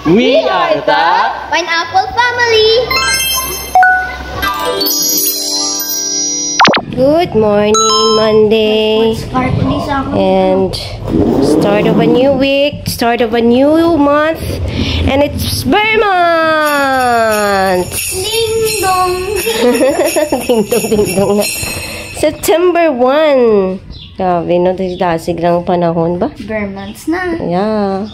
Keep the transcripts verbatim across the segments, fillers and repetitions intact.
We are the Pineapple Family. Good morning, Monday. And start of a new week, start of a new month, and it's Bear Month! Ding dong! Ding dong, ding dong nga. September one. Grabe, no? Dasig lang panahon ba? Bear months na. Yeah.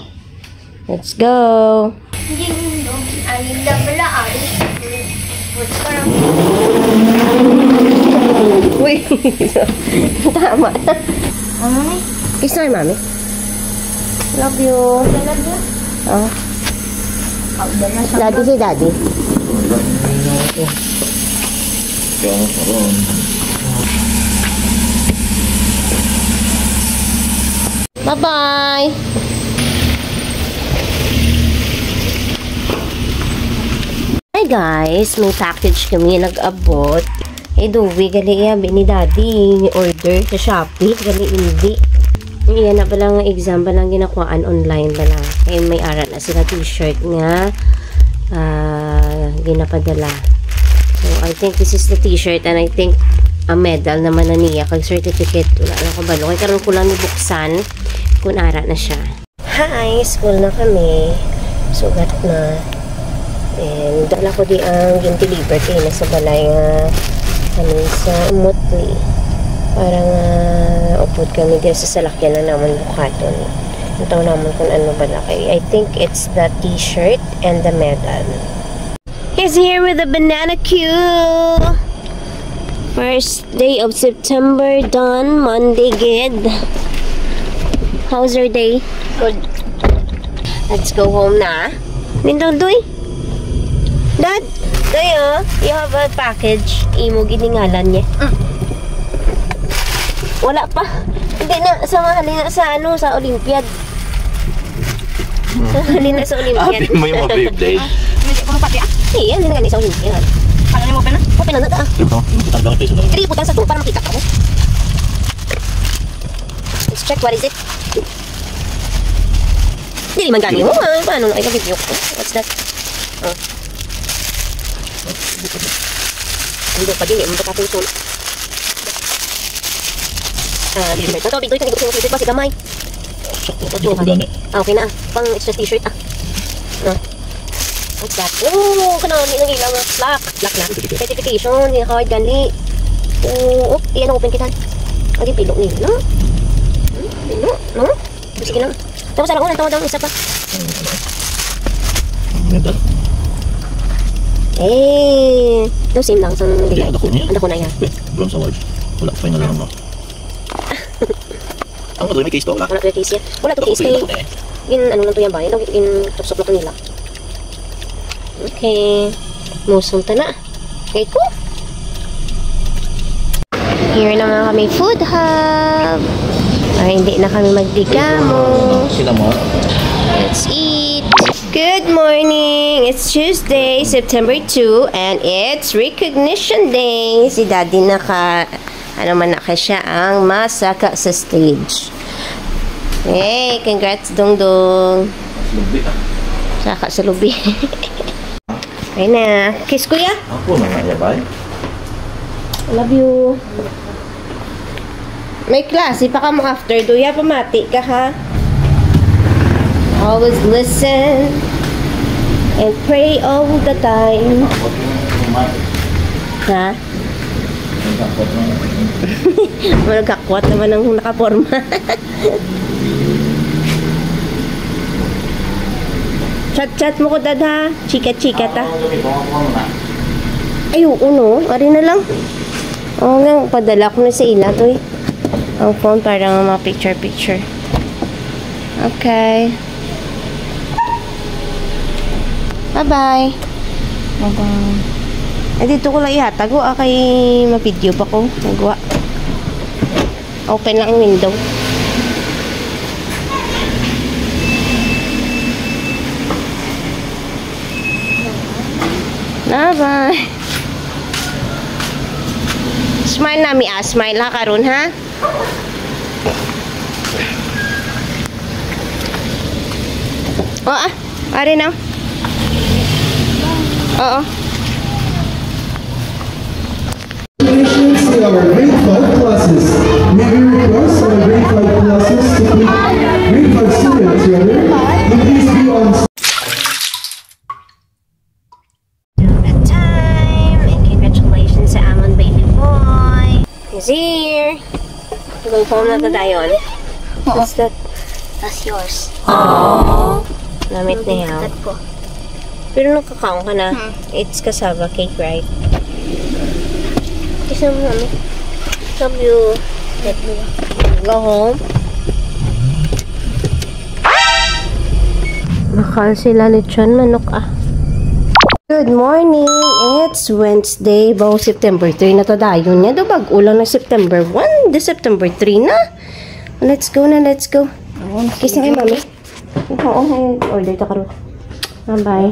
Let's go. Ding dong, ay, dabla, ay. Uy, tama na. Ano ni? Kiss na, mami. Love you. Love you. Oh. Daddy, si daddy. Kaya nga, karon. Bye-bye! Hi guys, may package kami nag-abot. Eh, duwi gali iya, bi ni Daddy, order sa Shopee, gali hindi. Iya na bala nga exam bala nga ginakuhaan online bala. Kay may ara na sila t-shirt nga ah, ginapadala. So, I think this is the t-shirt and I think a medal naman na niya kag certificate. Wala lang kabalo. Kay karon ko lang nibuksan kung ara na siya. Hi! School na kami. Sugat na. And dala ko di ang gin-deliver kay nasa balay nga kami sa Mutli. Para nga upod kami diri sa salakyan na naman bukaton. Ang taon naman kung ano ba na kay. I think it's the t-shirt and the medal. He's here with the banana cue. First day of September done, Monday gid. How's your day? Good. Let's go home na. Nindong Doy. Dad, Doy, oh, you have a package. Imo giningalan niya. Mm. Wala pa. Hindi na, sa mahali na sa ano, sa Olympiad. Sa mahali na sa Olympiad. Abi mo yung mga Beyblade. Hindi ko mapati, ah. Iya, hindi na gani sa Olympiad. Ano yung open na? Open na na, ah. Ito, kita ang face mo. Hindi, putang sa to, para makita ko. Let's check, what is it? Dili man gani mo, ah. Paano na kayo video ko? What's that? Oh. Hindi pa din, eh. Ang pagkapuso. Ah, dessert. Ang tubig doon, hindi ko sumusunod kasi gamay. Sakto pa, di ko gani. Ah, okay na. Pang extra t-shirt, ah. Ah. What's that? Oh, kanami ng ilang black. Black na. Certification. Certification, yung card, gani. Oh, oh, iyan ang open kita. Agi, pilo nila. Hmm, pilo, no? Sige lang. Tapos alam ko, nagtawag ang isa pa. Ang ganda. Eh, no, same lang sa mga Hindi, bigay. Ang dako niya. Ang dako na yan. Eh, bronze award. Wala pa yung alam mo. Ang ano, may case to, wala? Wala to yung case yan. Wala to Dako case to yung kay dako na eh. Gin, ano lang to yan ba? Yung gin, tuksok na to nila. Okay. Musong ta na. Okay ko. Here naman kami, food hub. Ay, hindi na kami magdigamo. Sila mo? Let's eat. Good morning. It's Tuesday, September two, and it's recognition day. Si Daddy naka, ano man na ka siya, ang masaka sa stage. Hey, congrats, Dongdong. Lubi, ah. Saka sa lubi. Ay na. Kiss, kuya. Ako na nga, yabay. Love you. May klase pa ka mo after, Duya. Pamati ka, ha? Always listen and pray all the time. Ha? Malagkakwat naman ang nakaporma. Chat-chat mo ko, Dad, ha? Chika-chika ta. Ay, oo, no? Ari na lang. Oo nga, padala ko na sa ila to, eh. Ang phone para nga mga picture-picture. Okay. Bye-bye. Bye-bye. Eh, dito ko lang ihatago, ah, kay ma-video pa ko. Nagwa. Open lang ang window. Bye-bye. Smile na mi, ah. Smile ha karon, ha? Oh, ah. Are na. Oo. Congratulations to our grade five classes. May we request our grade five classes to please, grade five students rather, to please be on That time, and congratulations sa amon baby boy. He's here. Go home na ta dayon. Oo. What's that? That's yours. Namit na yan. Cut ko. Pero nakakaon ka na. Hmm. It's cassava cake, right? Kiss mo, mami. Love you. Love you. Go home. Bakal sila lechon manok, ah. Good morning. It's Wednesday, baw September three na ta dayon niya. Do bag-o lang na September one, di September three na. Let's go na, let's go. Kiss na kay mami. Oo, order ta karon. Bye-bye.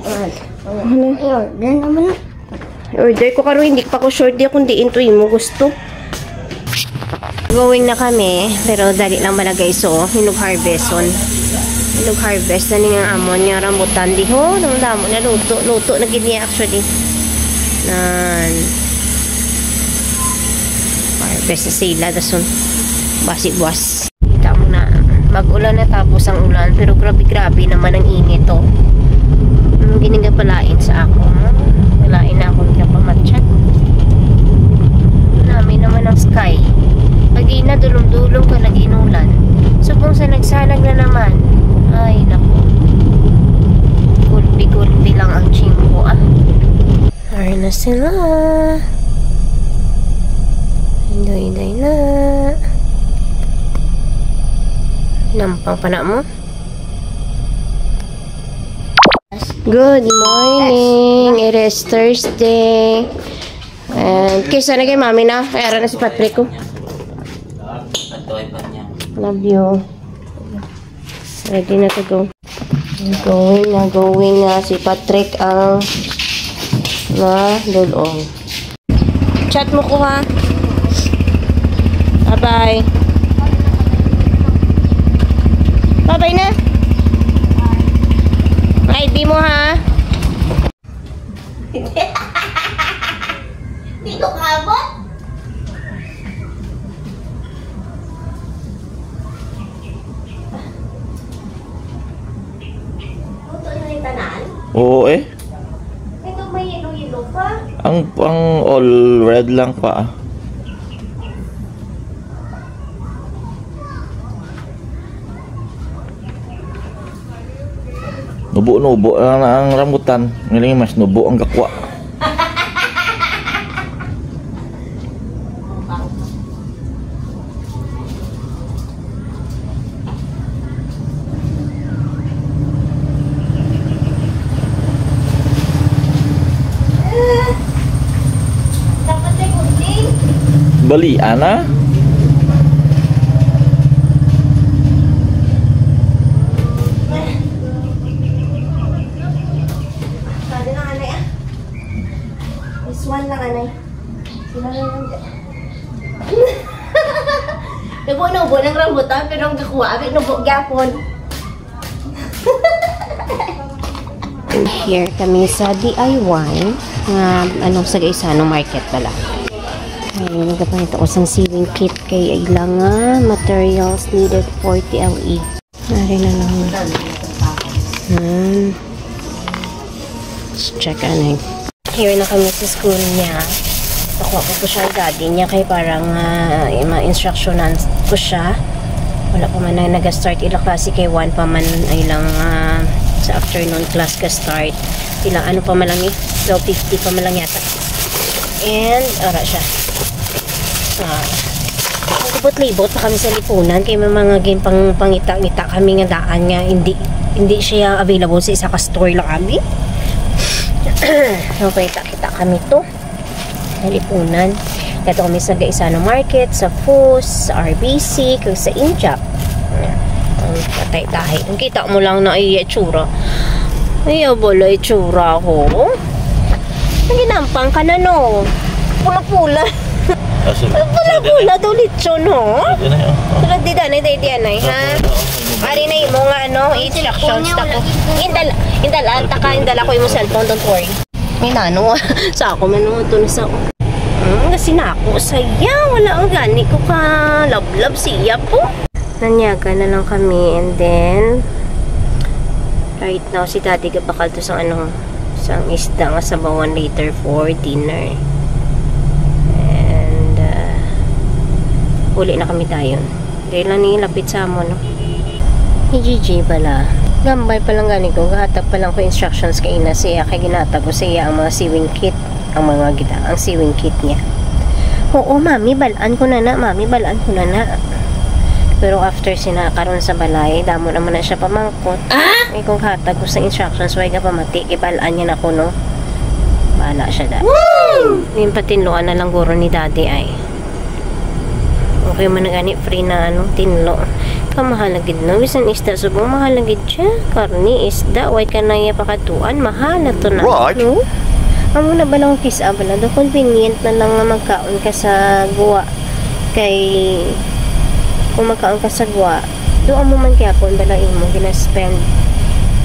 Ano? Ayun, dyan naman na. Order ko karon, hindi pa ko sure di kung diin to imo gusto. Going na kami, pero dali lang bala, guys. So, hinog harvest on. Hinog harvest na ni nga amon nga rambutan di ho. Ang damo na luto. Luto na gid niya actually. Nan. Harvest na sila, dason. Basi buwas. Kita mo na, mag-ulan na tapos ang ulan, pero grabe-grabe naman ang init, oh. Ang ginigapalain sa ako, ha? Walain na akong kapamatsyag. Nami naman ang sky. Pag ina, dulom-dulom ka nag-inulan. Subong sa nagsalag na naman. Ay, naku. Gulpi-gulpi lang ang chimpo, ah. Ari na sila. Inday-inday na. Nampang pa na mo? Good morning. It is Thursday. And kisa na kay mami na. Kaya na si Patrick ko. Love you. Ready na to go. Going na, going na si Patrick ang na dulong. Chat mo ko, ha. Bye-bye. Bye-bye na. Ay, di mo, ha. Di ko kaabot. Puto na yung tanan? Oo, eh. Ito may yellow-yellow pa. Ang, ang all red lang pa, ah. Nubo-nubo lang na ang rambutan. Ngayon mas nubo ang gakwa. Dapat may gunting. Bali, ana? Pwede na, anay, ah. This one lang, anay. Sila na lang dyan. Nubo-nubo ng rambutan, pero ang gakuha, abi, nubo gyapon. Here kami sa D I Y nga, ano, sa Gaisano Market pala. Ayun, nagapangita ko sang sewing kit kay ilang, ah, materials needed for T L E. Ari na lang. Hmm. Let's check anay. Here na kami sa school niya. Nakuha ko po siya ang daddy niya kay parang, ah, ma-instructionan ko siya. Wala pa man na nag-start ila klase kay one pa man ay lang, ah, sa afternoon class ka start. Ila ano pa man lang eh, twelve fifty pa man lang yata. And, ara siya. Ah, libot-libot pa kami sa lipunan kay may mga ginpang-, pangita-ngita kami nga daan nga hindi, hindi siya available sa isa ka store lang kami. So, kita-kita kami to. Sa lipunan. Kato kami sa Gaisano Market, sa Fus, sa R B C, kag sa Injap. Ang patay tahi. Ang kita mo lang na iya itsura. Iya bala itsura ko. Ang ginampang ka na, no? Pula-pula. Ah, sige. Pula-pula daw lechon, no? Pwede na yun. Oh. Tulad di danay, day di anay, ha? Pula-pula, oh. Ari na imo nga, ano, instructions ta ko. Indal, indal, ta ka, indal ako imo cellphone, don't worry. May nano, sa ako man mo to na sa, mm, kasi nako, saya, wala ang gani ko ka love-love siya po. Nanyaga na lang kami, and then, right now, si Daddy gabakal to sa, ano, sang isda nga sabawan later for dinner. And, uh, uli na kami dayon. Dahil lang ni lapit sa amo, no? Ni Gigi bala. Gambay pa lang gani ko, gahatag pa lang ko instructions kay ina siya, kay ginatag ko sa iya ang mga sewing kit, ang mga gita, ang sewing kit niya. "Oo, mami, balaan ko na na, mami, balaan ko na na." Pero after sina karon sa balay, damo naman na siya pamangkot. Ah? Ay, kung hatag ko sa instructions, way ka pamati, ibalaan niya na ko, no? Bahala siya da. Woo! Yung patinluan na lang guro ni daddy ay. Okay man na gani, free na, ano, tinlo. Kamahal na gid, no? Bisan isda, subong mahal na gid siya. Karne, isda, way ka na iya pakatuan, mahal na to na. Right. No? Amo na ba lang kis-a bala? Do convenient na lang nga magkaon ka sa guwa. Kay, kung magkaon ka sa guwa, do amo man gyapon bala imo gina-spend.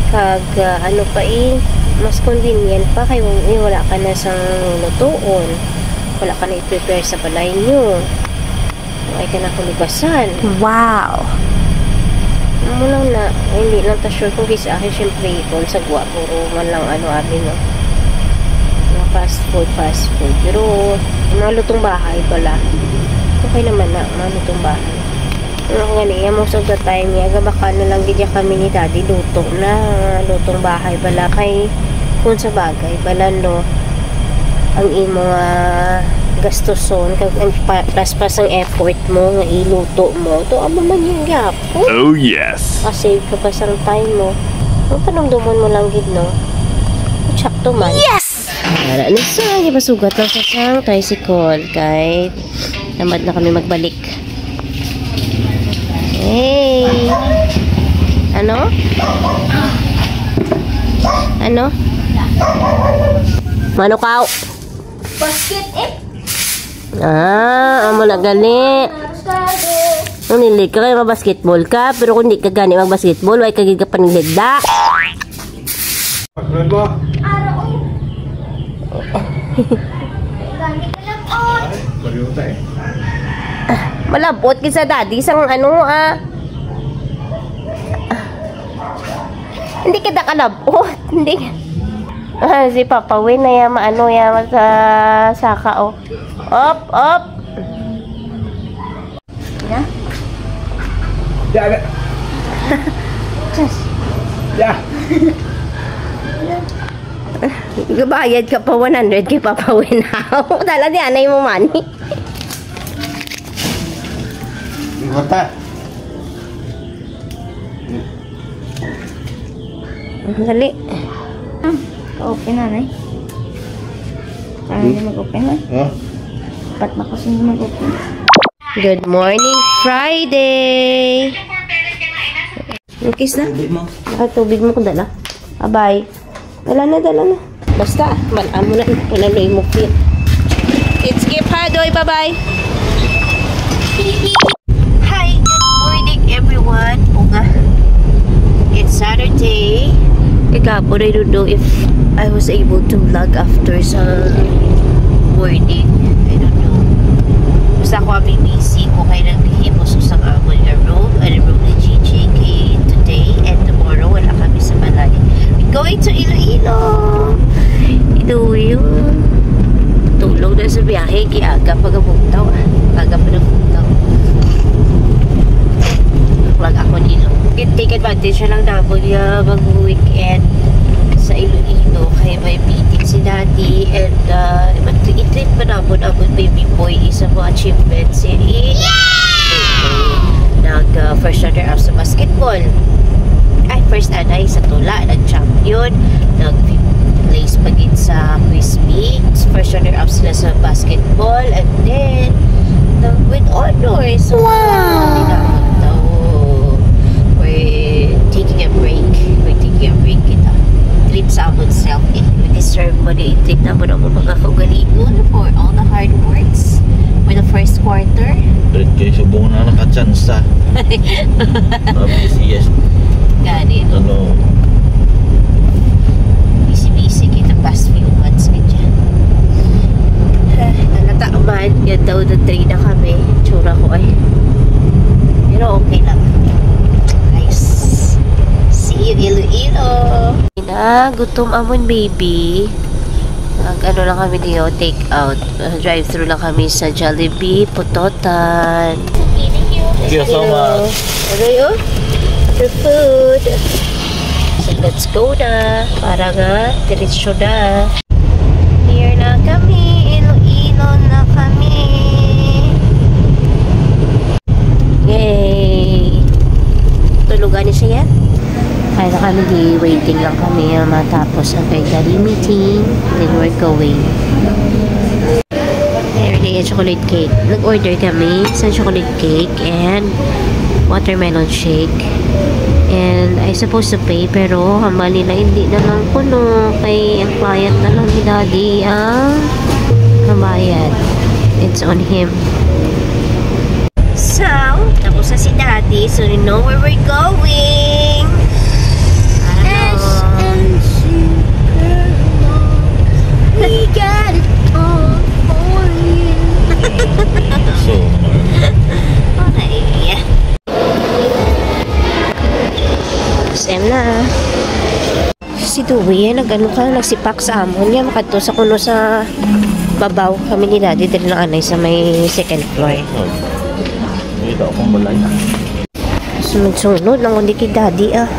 Kag, ah, ano pa eh, mas convenient pa kay wa-, eh, wala ka na sang lutuon. Wala ka na i-prepare sa balay nyo. Ay ka na kulugasan. Wow! Amo lang na, hindi lang ta sure kung kis-a, kay syempre, kung sa guwa, puro man lang ano, abi, no? Mga fast food, fast food. Pero, mga lutong bahay pala. Okay naman na, mga lutong bahay. Pero ako gani, most of the time, ya, gabakal na lang gid ya kami ni daddy, luto na, lutong bahay pala. Kay, kung sa bagay, bala, no, ang imo nga gastuson, kag ang pa-, plus, plus ang effort mo nga iluto mo, to amo man yung gap. Oh, yes. Masave ka pa sang time mo. Ang panumdumon mo lang gid, no? Sakto man. Yes! Wala na sa, ipasugat lang sa sang tricycle kay tamad na kami magbalik. Hey! Ano? Ano? Mano kaw? Basket eh. Ah, amo na gali. Ang nilig ka kay ma-basketball ka, pero kung di ka gani mag-basketball, way ka gid ka panigligda. Pagkulod mo. Ara, oy. Gani ka lang, oy. Ay, baliw ta eh. Malabot gid sa daddy sang ano, ah. Hindi kita kalabot. Hindi. Ah, si Papa Win na yama, ano, yama sa saka, oh. Op, op. Ya? Ya, ya. Yes. Ya. Gabayad ka pa one hundred kay Papa Win. Dala di anay mo money. Kwarta. Dali. Ah, ka-open na, eh. Parang hindi mag-open, eh. Oh. Pat na kasi hindi mag-open. Good morning, Friday! Ang kiss na? Tubig mo. Baka tubig mo kung dala. Abay. Dala na, dala na. Basta, bala mo na. Wala na yung mukit. It's gift ha, Doy. Bye-bye. Hi, good morning, everyone. Uga. It's Saturday. Ikapo, I don't know if I was able to vlog after sa morning. I don't know. Basta ako, abi, busy ko kay naghimo sa usang amon nga room. Ano, room ni G J kay today and tomorrow wala kami sa balay. We're going to Iloilo. Iloilo. Tulog na sa biyahe, giaga pa gabugtaw, ah. Aga pa nabugtaw. Vlog ako nilo. Take advantage na lang daw niya mag-weekend sa Iloilo kay may meeting si Daddy and, uh, mag-i-treat pa naman ang baby boy isa mo achievement si nag, uh, first runner up sa basketball. Ay, first anay sa tula, nag-champion, nag-place pa gid sa quiz bee. First runner up sila sa basketball, and then nag with honors. Wow! So, we're taking a break. We're taking a break kita. Treat sa amon self eh. We deserve mo na i-treat na mo na mo mga kaugalingon for all the hard works For the first quarter. Dahil kay subong na nakatsansa. Sabi si yes. Gani, no? Ano? Busy-busy kita past few months nga dyan. Ah, nalata man, yan daw na three na kami. Tsura ko ay. Pero okay lang. Nice. See you, Iloilo. Na, gutom amon, baby. Mag ano lang kami diyo, take out. Uh, drive-thru lang kami sa Jollibee, Pototan. Thank you so much. Okay, oh. The food. So, let's go na. Para nga, diretso na. Here na kami. Iloilo na kami. Yay! Tulugan ni siya. Kaya na kami, di waiting lang kami, ah, matapos ang kay Daddy meeting. Then we're going. There, the chocolate cake. Nag-order kami sa chocolate cake and watermelon shake. And I supposed to pay, pero hambal nila, hindi na lang kuno kay ang client na lang ni Daddy ang mabayad. It's on him. So, tapos na si Daddy, so you know where we're going. Ano? S M C Supermall. We got it all for you. So, okay. S M na. Si Dewey, nag-ano ka, nagsipak sa amon niya, makadto sa kuno sa babaw. Kami ni Daddy, diri lang anay sa may second floor. Dito akong balay. Sunod-sunod lang kundi kay Daddy, ah.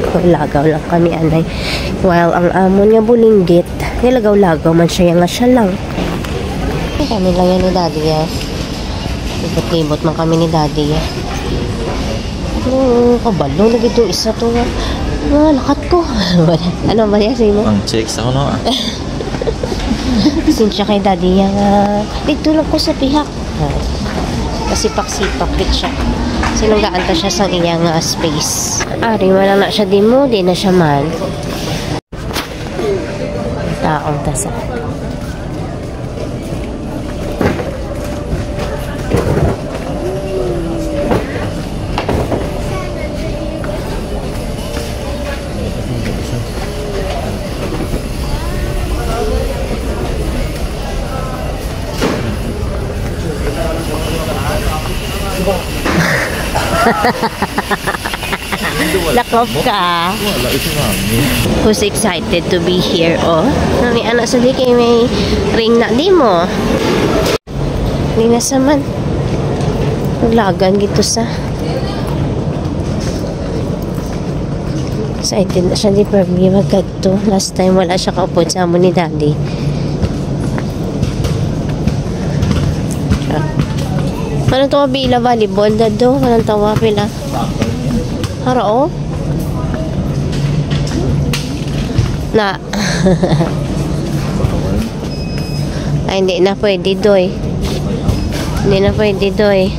Lagaw lang kami, anay. While ang amon nga bulinggit, nilagaw-lagaw man siya nga siya lang. Kami lang yan ni Daddy, ah. Libot-libot man kami ni Daddy, ah. Oh, kabalo na gid yung isa to, ah. Ah, lakat ko. Ano ba yan sa imo? Ang chicks, ako, no? Sinsya kay Daddy, ah, nga dito lang ko sa pihak. Ah, kasipak-sipak gid siya. Sinunggaan ta siya sang iya nga space. Ari, wala na siya, di mo, di na siya man. Taong ta sa. Lakop ka. Wala, ito nga. Who's excited to be here, oh? Nami, anak, sa di kay may ring na, di mo? Di na sa man. Naglagan gito sa. Excited na siya, di, Permi, magkadto. Last time, wala siya kaupod sa amo ni Daddy. Ano to, Bila volleyball, Dado? Anong tawa, Bila? Haro, oh. Na. Ay, hindi na pwede, Doy. Hindi na pwede, Doy.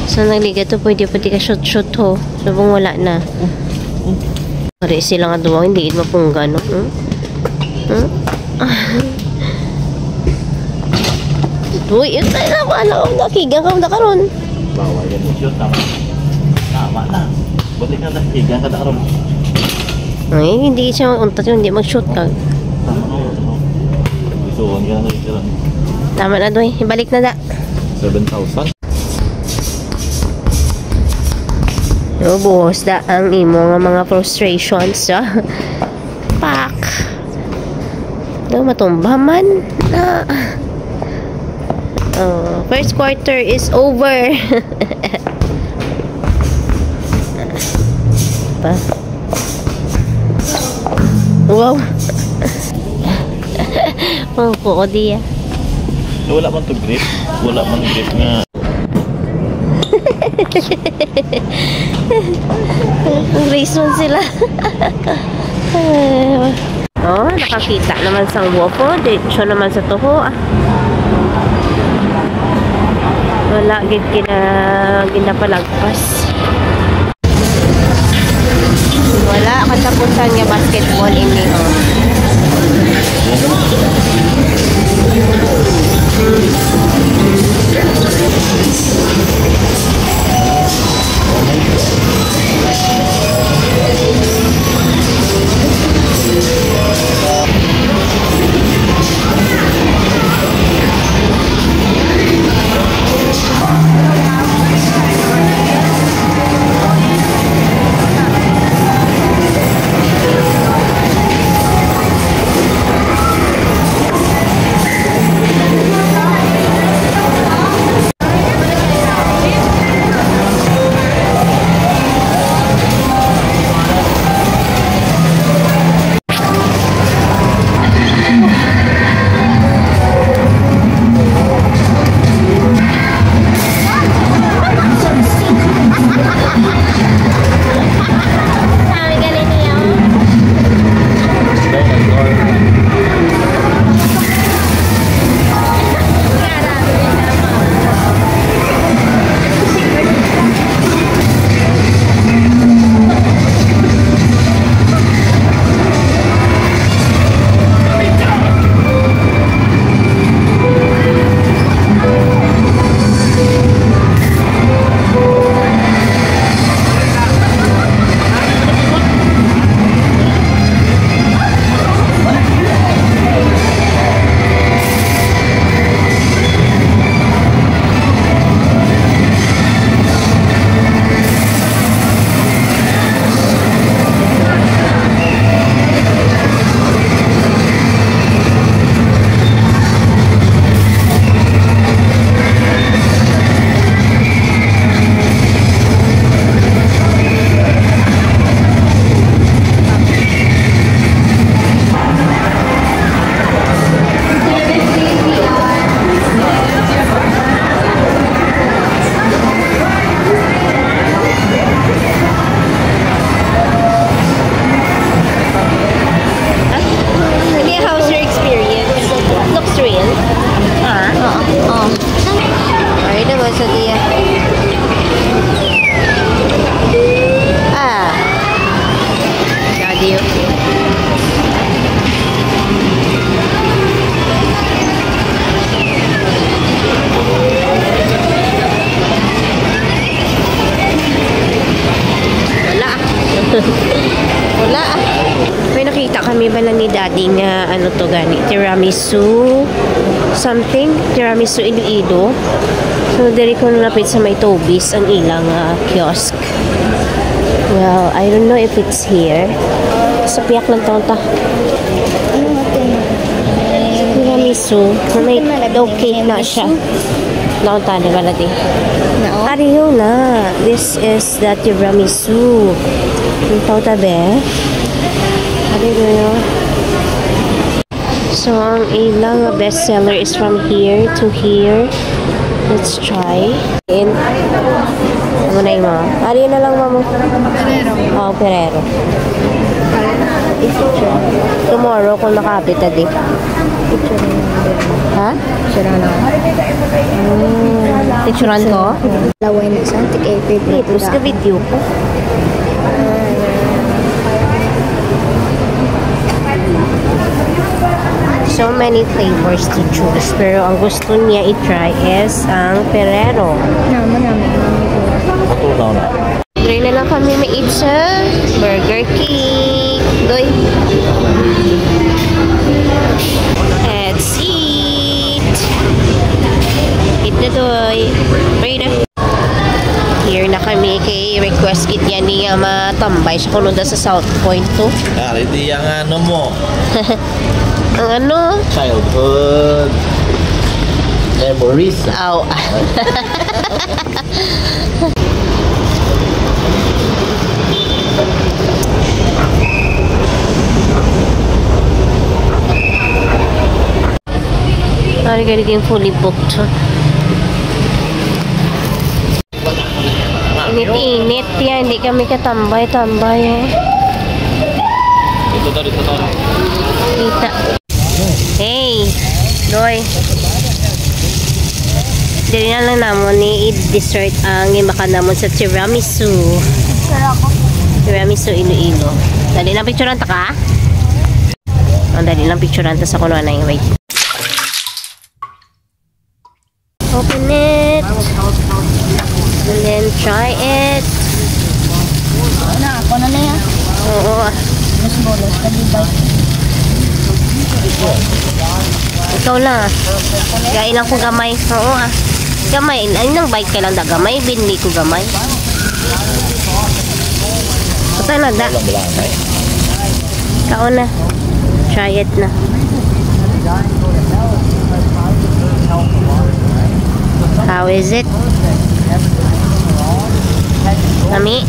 So, nagliga to, pwede, pwede ka shoot-shoot, ho. Subong wala na. Pare sila nga duwa, hindi gid mapungga, no? Hmm? Hmm? Uy, yun tayo na, ano, nakigang ka na karon. Bawal yan, shoot, tama. Tama na. Buti ka na, higang ka na karon. Ay, hindi siya untat yun, hindi mag-shoot ka. Tama na, ano. Isuon ka na, isuon. Tama na, Doy. Ibalik na da. Seven thousand. Ubos da ang imo nga mga frustrations, ah. Pak. Do, matumba man na. Oh, first quarter is over. Pa. Wow. Ang kuko diya. Wala man to grip. Wala man grip nga. Ang reason sila. Oh, nakakita naman sang waffle. Diretso naman sa tuho, ah. Wala gid gina-, ginapalagpas. Wala katapusan nga basketball ini, oh. Hindi, how's your experience? Looks real. Ah? Oo. Oh. Ay, diba sa diya? Ah. Daddy, okay. Wala. Wala. May nakita kami bala ni Daddy nga, ano to gani, tiramisu something, tiramisu Iloilo. So, diri ko nalapit sa may Tobis ang ilang, ah, kiosk. Well, I don't know if it's here. Sa piyak lang taon ta. Tiramisu. May dough cake na siya. Naon tani bala di? Nao? Ariyo na. This is the tiramisu. Ang tawag tabi. Ariyo. So, ang ilang best seller is from here to here. Let's try. And, ano na yung mga? Ariyo na lang, mamo. Ferrero. Oh, Ferrero. Tomorrow, kung makapit na di. Picture na lang. Ha? Picture na lang. Mm. Picturean ko? Laway na sa antik, eh, favorite. Tapos ka video ko. So many flavors to choose. Pero ang gusto niya i-try is ang Ferrero. Naman, naman, naman. Ito na na. Try na lang kami maid sa Burger King. Doy. Let's eat. Eat na, Doy. Pray na. Here na kami kay request gid yan niya matambay sa kuno da sa South Point to. Ah, hindi ang ano mo. Ang ano? Childhood memories. Aw. Ari gani kay fully booked. Init-init yan, hindi kami katambay-tambay, eh. Kita. Hey, Doy. Diri na lang namon ni i-dessert ang imakan namon sa tiramisu. Tiramisu Iloilo. Dali lang picturean ta ka? Ang dali lang picturean ta sa kuno na yung wait. Open it. And then try it. Na, ako na na yan. Oo. Mas bonus ka, di ba? Ikaw lang, ah. Kain lang ko gamay. Oo, ah. Gamay. Ay, nang bite ka lang da gamay. Binli ko gamay. Patay na da. Kaon na. Try it na. How is it? Lami?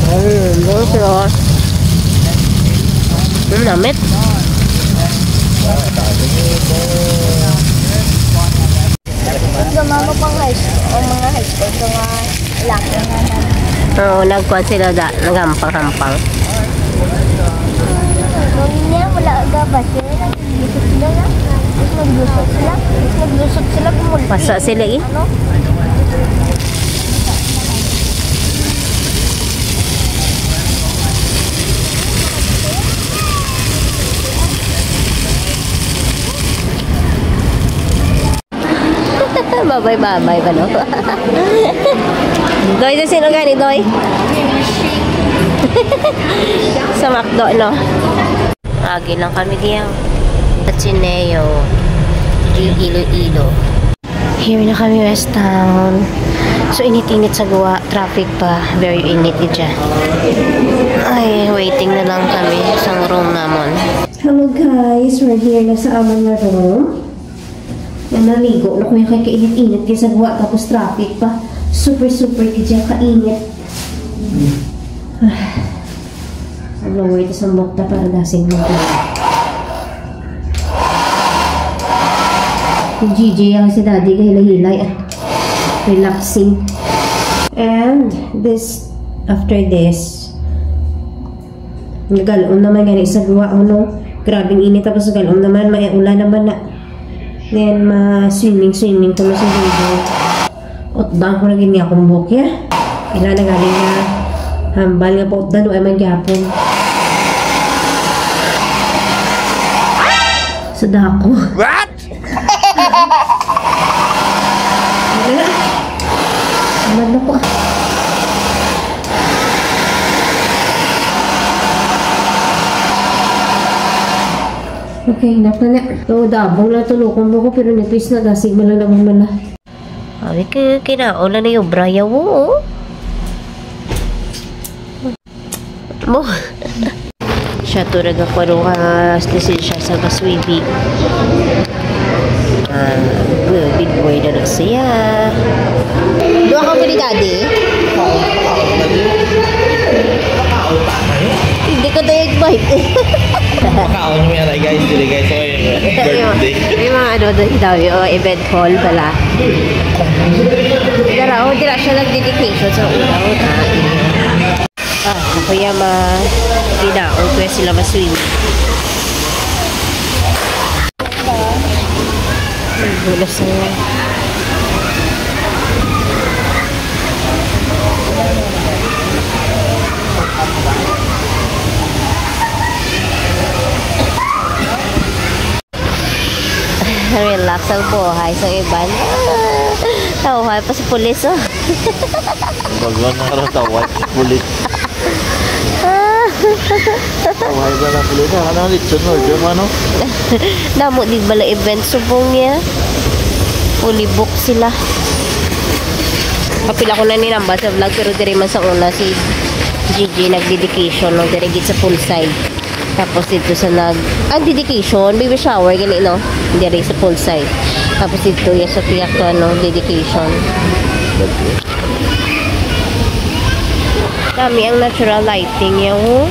Mm, ang sarap. Mm, namit. Ang mama pang high school, ang mga high school, mga lalaki na naman. Oo, nagkuhan sila da, naghampang-hampang. Kung niya, wala ka ba? Sila naglusot sila na. Mas maglusot sila. Mas maglusot sila, gumulpi. Pasa sila, eh. Ano? Babay-babay ba, no? Doy, sa sino gani, Doy? Sa McDo, no? Agi lang kami diyan. Ateneo, Iloilo. Here na kami, West Town. So, init-init sa guwa, traffic pa. Very init, di dyan. Ay, waiting na lang kami sa room namon. Hello guys, we're here na sa amon nga room. Nga naligo na ko yung kay kainit-init kay sa guwa, tapos traffic pa. Super, super, di dyan kainit. Ah. Ang lower ito sa mukta para dasing mo. Si G J ang si Daddy, kahilay-hilay, ah. Relaxing. And this, after this, nagalon naman gani sa guwa, ano? Grabing init, tapos nagalon naman, may ulan naman na. Then, ma-swimming, swimming ko na sa baby. Utdan ko na gid nga akong buhok, ya. Ila na galing nga hambal nga pautdan, wa man gyapon. Sa dako. What? Wala. Hambal na ko, ah. Okay, enough na na. So, dabong lang tulukon mo ko, pero nipis na, dasig mo lang naman mala. Abi ka, kinaon na ni obra, yawo, oh. Mo. Siya to nagkakuha nga lisensya sa Maswibi. Ah, well, big boy na na siya. Duha ka mo ni Daddy? Hindi ko tayo invite. Makaon mo yan, guys. Dili, guys. So, yung birthday. May mga ano doon daw, yung event hall pala. Pero, oh, dira siya nag-dedication sa una, oh, ah, ah, kuya ma, dinaon ko sila ma-swim. Ay, wala sa Relax ang buhay sa iban. Ah, tawhay pa sa pulis, oh. Bago na nga raw tawhay sa pulis. Ah. Tawhay ba na pulis? Ano ang litson order mo, ano? Damo di bala event subong niya. Fully booked sila. Kapila ko na ninambal sa vlog, pero diri man sa una si Gigi nag-dedication, no? Diri gid sa poolside. Tapos dito sa nag-, ah, dedication, baby shower, gani, no? Diri sa poolside. Tapos dito, yes, sa tiyak to, ano, dedication. Kami ang natural lighting, yung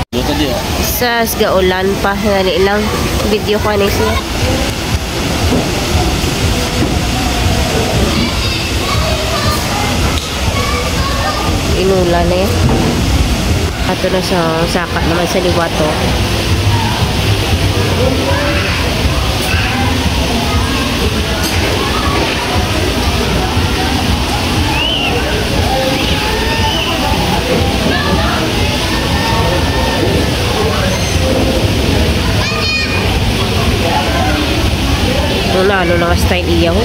Dito di, oh. Sa gaulan pa, gani lang. Video ko, ano siya. Inulan eh. Ato na sa saka naman sa liwat, oh. Nalo na nga style iya, oh.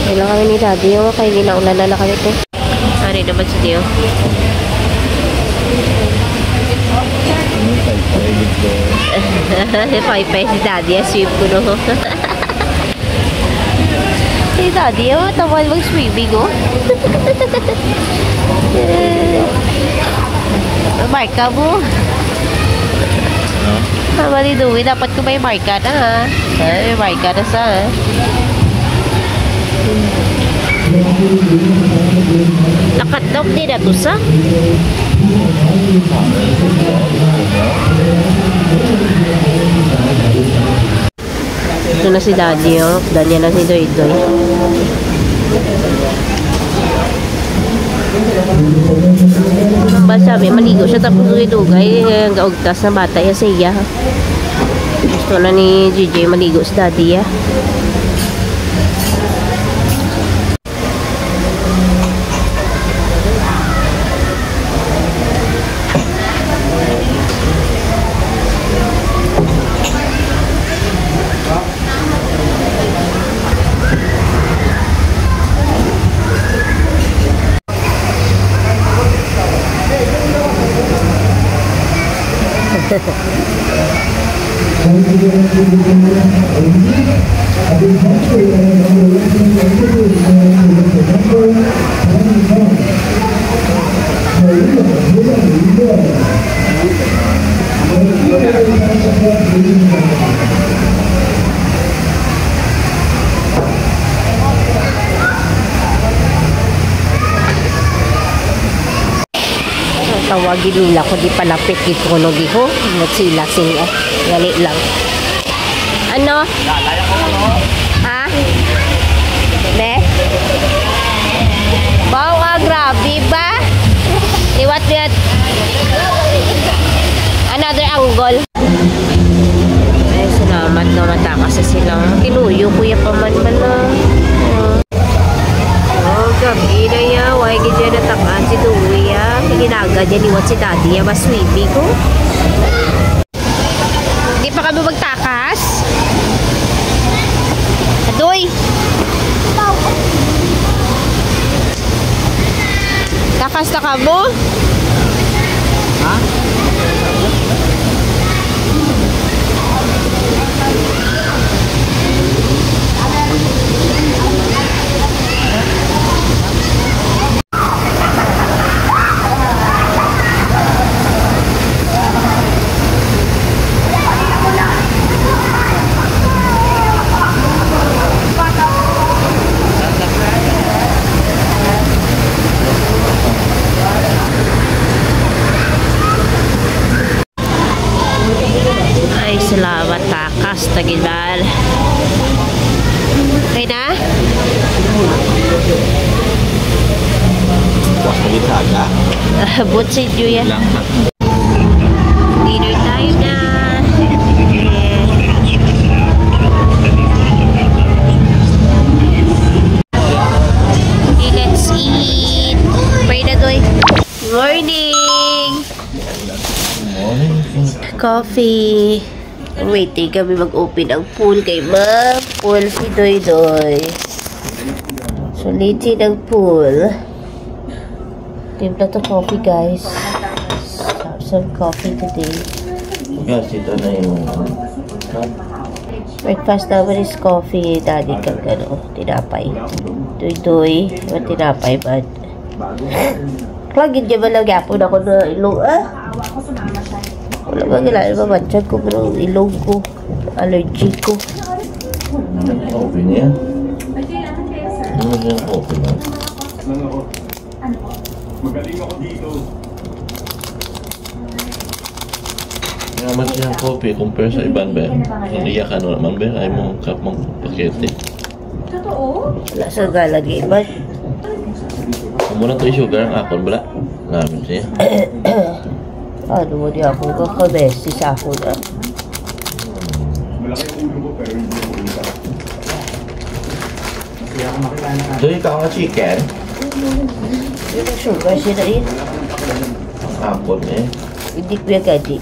Wala kami ni Daddy, oh, kay ginaulanan na kami, te. Ari naman si Dio. Paypay si Daddy, aswim ko, no? Si Daddy, oh, tawal mag-swimming, oh. Marka mo. Tama ni Dewey, dapat ko may marka na, ha? Ay, may marka na sa, ha? Nakadlok din na to sa. Ito na si Daddy, oh. Danya na si Doy Doy. Ba sabi, maligo siya tapos dugay-dugay, eh, gaugtas na bata ya siya. Gusto na ni J J maligo si Daddy, ya. Tawagi nila ko di palapit di ko no di ko. Nagsilasing, eh. Gali lang. Ano? Ha? Be? Wow, ah, grabe ba? Liwat, liwat. Another angle. Ay, salamat nga matakas sa silang kinuyo, kuya pa man man na. Oh, gabi na ya. Why gid yan natakas si Dewey, ah? Hinaga dyan, liwat si Daddy, ah. Mas swimming ko. Di pa kami magtakas? Adoy! Takas na ka mo? Ha? Ay, salamat, takas, tagidal. Okay na? Bukas na gid sa aga. Abot sa inyo yan. Lang na. Dinner time na. Yeah. Okay, let's eat. Pray na, Doy. Morning! Coffee. Waiting kami mag-open ang pool kay ma-full si Doy Doy. Sulitin ang pool. Timpla to coffee, guys. Have some coffee today. Yes, ito na yung Breakfast naman is coffee, daddy, kag ano, tinapay. Doy-doy, may tinapay man. Lagi di ba lang yapon ako na ilong, ah? Wala ba gila, iba matchag ko, pero ilong ko. Allergy ko. Coffee niya? Ano yung coffee na? Kaya mas yung coffee, compare sa iban, be. Ang iya ka, ano naman, be? Ay mo, cup, mong pakete. Wala sa galag iban. Ang muna to yung sugar, ang akon, wala. Namin siya. Ano mo di ako kakabesi sa ako na? Doy, ikaw nga chicken? Yung sugar siya na yun. Apple eh. Hindi ko yung gadi.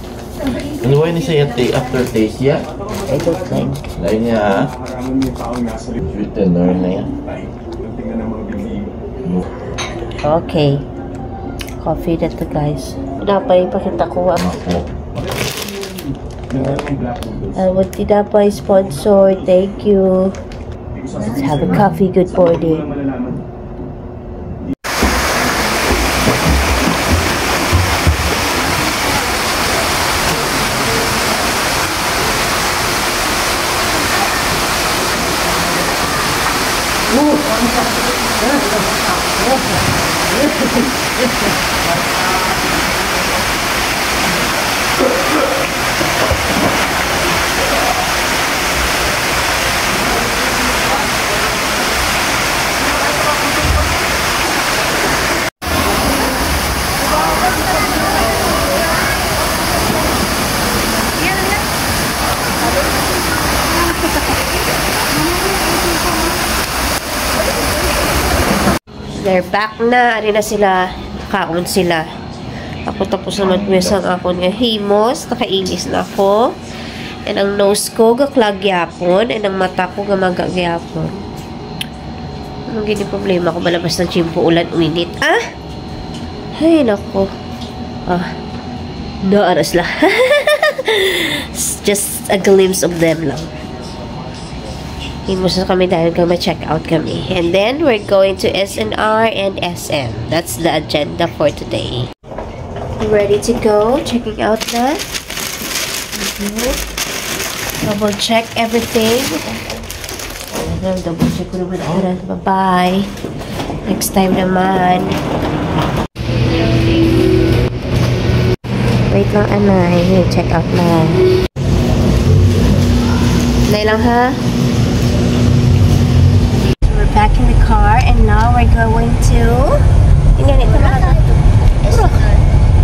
Ano ba yun siya yung ta-, aftertaste siya? I don't like. Lain niya, ha? Sweetener na yan. Okay. Coffee na to, guys. Tinapay, pakita ko, ah. Ako. I want tinapay sponsor. Thank you. Let's have a coffee. Good morning. They're back na. Ari na sila. Kaon sila. Ako tapos naman ko sang akon nga himos. Nakailis na ako. And ang nose ko, gaklag gyapon. And ang mata ko, gamaga gyapon. Ano gini problema ko? Malabas ng tiyempo, ulan, uinit. Ah! Ay, nako. Ah. No, aras lang. It's just a glimpse of them lang. Himos na kami dahil kami check out kami. And then, we're going to S N R and S M. That's the agenda for today. Ready to go. Checking out na. Mhm. Double check everything. Ayan, double check ko naman. Ayan, bye-bye. Next time naman. Wait lang, anay. Check out na. Nay lang, ha? We're back in the car and now we're going to, tingnan ito na.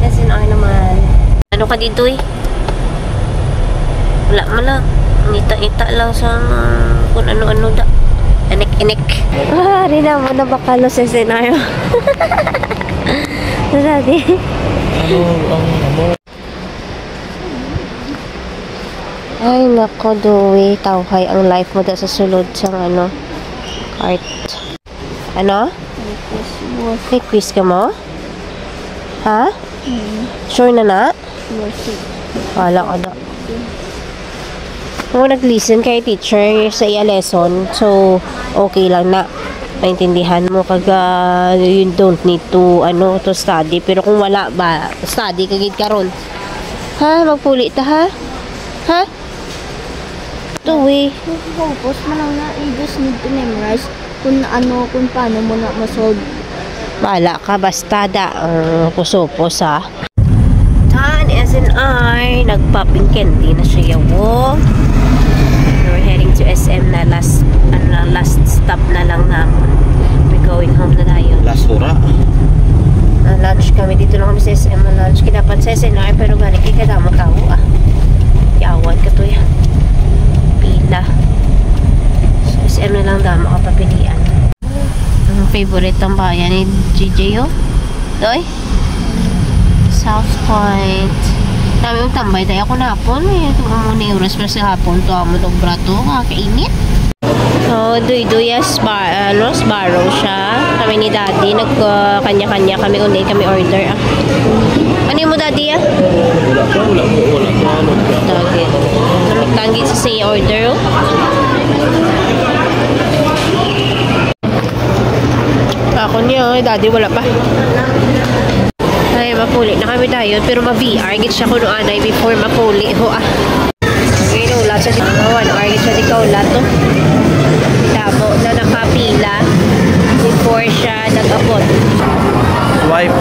S N R naman. Ano ka dito eh? Wala man lang. Ngita-ngita lang sa mga kung ano-ano da. Inik-inik. Ah, rin na mo na bakalo sa scenario. Dati. Ano ang ano? Ay, nako, Dewey. Tawhay ang life mo da sa sulod sang ano, art. Ano? May quiz, boss. May quiz ka mo? Ha? Mm. Sure na na? Yes, sir. Wala ka na. Kung nag-listen kay teacher sa iya lesson, so okay lang na. Maintindihan mo kag, ah, you don't need to, ano, to study. Pero kung wala ba, study ka gid karon. Ha? Magpuli ta, ha? Ha? Dewey. Focus mo lang na, you just need to memorize kung ano, kung paano mo na ma-solve. Bahala ka, basta da, ang kusupos, ha? Tan, S N R, nag-popping candy na siya, yawo. We're heading to S M na last, ano, last stop na lang namon. We're going home na tayo. Last hura. Na lunch kami, dito lang kami sa S M na lunch. Kaya dapat sa S N R, pero gani, kay kadamo tao, ah. Yawan ka to, ya. Pila. Sa S M na lang damo kapapilian. Ang favorite tambayan ni J J, oh. Doy? South Point. Kami magtambay tayo ako na hapon, eh. Kung amo ni oras pa sa hapon, to amo to, brato, kakainit. Oh, Duyduy, yes, bar, ano, Sbarro siya. Kami ni Daddy, nag, ah, kanya-kanya kami, uni kami order, ah. Ano mo, Daddy, ah? Wala pa, wala pa, wala pa, ano pa. Dagi. Namiktan gid sa siya order, oh. Ako niya, eh, Daddy, wala pa. Ay, mapuli na kami dayon, pero ma-V R gid siya kuno anay before mapuli ho, ah. Ngayon, wala siya dito. One hour gid siya di kaulat, oh. Damo na nakapila before siya nag-abot. Swipe.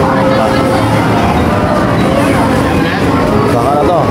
Saka na to.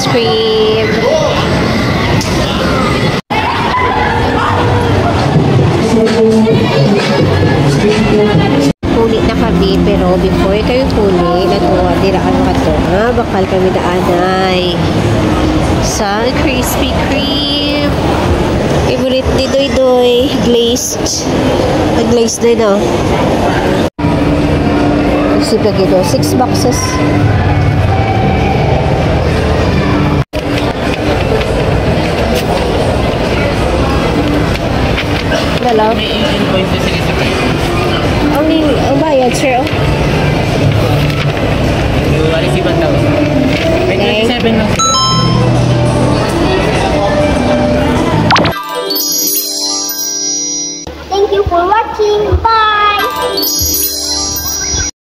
Cream. Puli na kami, pero before kami puli, natuwa dira ang kato. Ah, bakal kami daanay sa Krispy Kreme. Favorite ni Doy Doy, glazed. Ang glazed na, no? Sipag ito, six boxes. Hello.